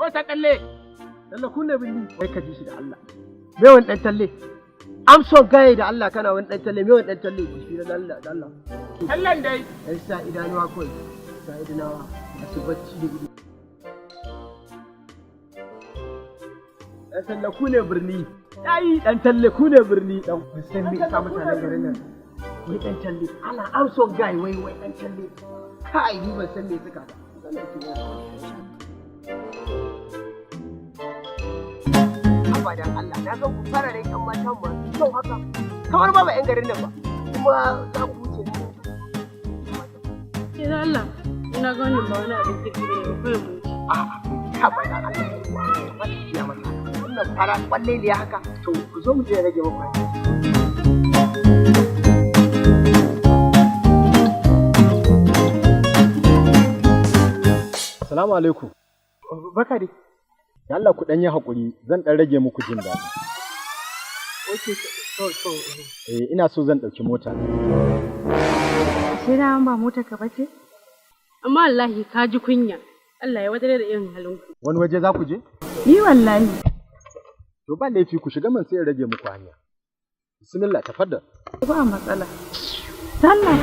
Ko ta talle. Talle ku ne binni. Kai ka ji shi da Allah. Me wani dan talle? I'm so gay da Allah kana wani dan talle, me wani dan talle? Ji da Allah da Allah. Tallan dai. Yan sa idanuwa kawai. Sa idanuwa masu bacci da ido. Dan talle ku ne birni. Yayi dan talle ku ne birni dan. Ban san me isa mutanen garin nan. Wai dan talle. Ana I'm so guy wai wai dan talle. Kai ni ban san me suka ba. Haba dan Allah, na ga ku fararen ƴan matan masu kyau haka. Kamar ba ba ƴan garin nan ba. Kuma za ku wuce ni. Ke da Allah, ina ga wannan ba wani abin kirki ne ba kawai mu wuce. A'a, haba dan Allah. Ba ta biya mata. Wannan fara kwalleliya haka. To ku zo mu je rage muku hanya. Assalamu alaikum. Barka dai. Da Allah ku dan yi hakuri, zan dan rage muku jin daɗi. Okay, to to. Eh, ina so zan ɗauki mota. Ashe da ba motar ka bace? Amma wallahi ka ji kunya. Allah ya wadare da irin halinku. Wani waje za ku je? Ni wallahi. To ba laifi ku shiga man sai in rage muku hanya. Bismillah, tafaddal. Ba matsala. Sallah.